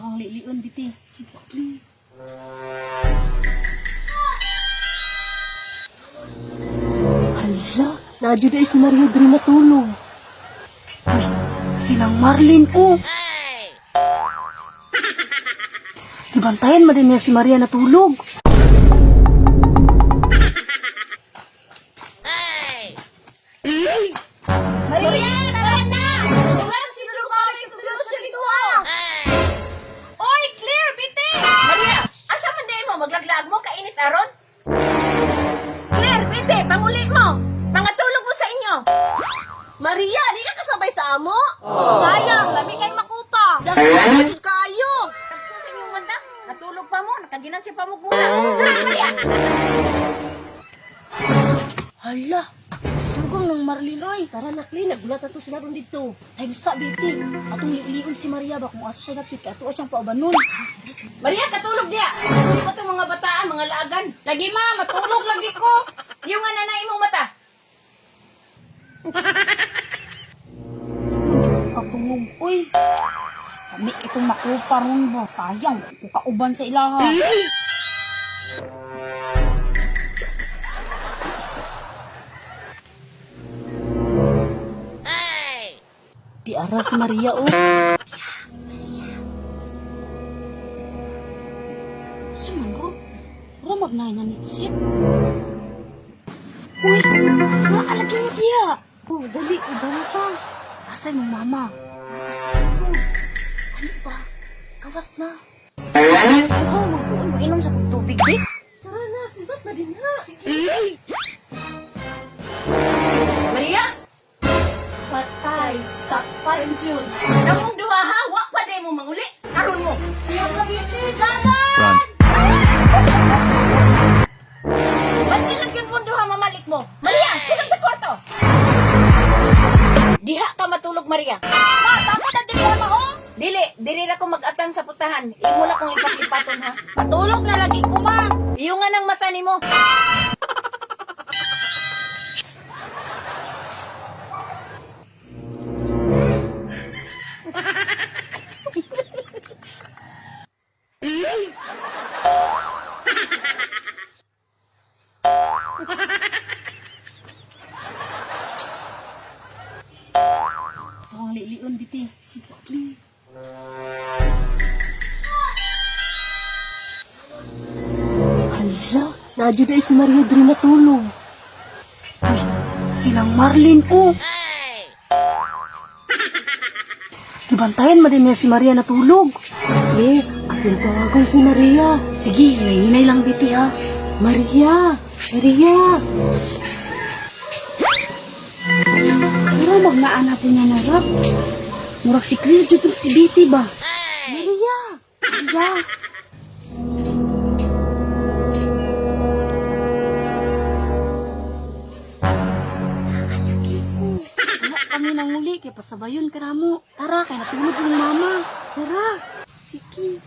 Ang lilion biti. Sige, Claire. Hala, naa jud ay si Maria diri natulog. Uy, silang Marlene oh. Gibantayan man din niya si Maria natulog. Maria, tara na! Tuwan si Lulukaw sa solusyon dito ah! Oy, Claire, biti! Maria, asa man din mo maglaglag mo kainit aron? Claire, bete, panguli mo. Pangatulog mo sa inyo. Maria, di ka kasabay sa amo? Sayang, lami kay makupa. Daghan jud kaayo. Tagpo sa inyong manda. Natulog pa mo, nakaginansya pa mo gula. Sura, Maria! Hala, sugang ng Marlene oy. Tara na, Claire, nagulat na to sila ron dito. Ay sa biti. Atong lilion si Maria ba kung asa siya dapit kay ato siyang paubanon. Maria, katulog diya. Katulog ko itong mga bataan, mga laagan. Lagi ma, matulog lagi ko. Yung nga na imong mata. Katungog oy. Kami itong makupa ron ba sayang ko kauban sa ilaha. Di ara si Maria oh. Sa man ro? Ro magnay na nitsit. Uy, naalagi mo diya. Oh, dali, uban ta. Asa imong mama? Ano ba? Gawas na. Ay, Oh, magkuon mo inom sa kong tubig di. Tara na, sibat na din ha. Maria, Patay, sakpan jud. namong duha ha, wa pa day mo manguli. Karon mo. Ayaw ka biti, dagan! Ba't nilagyan mo duha mamalik mo? Maria, sulod sa kwarto. Diha ka matulog, Maria. Ma, tapos na dili ma oh. Dili, dili ra ko mag-atan sa putahan. Imo la kong lipat-lipaton ha. Matulog na lagi ko ma. Iyo nga ng mata nimo. Ito ang lilion biti. Sige, Claire. Hala, naa jud ay si Maria diri natulog. Uy, silang Marlene oh. Gibantayan man din niya si Maria natulog. Claire, atong tawagon si Maria. Sige, hinay-hinay lang biti ha. Maria! Maria! Pero magnaan po niya narap. Murag si Claire jud tong si Biti ba? Maria! Maria. Wala kami nang muli kay pasabayon ka na mo. Tara kay natulog yung mama. Tara! Sige.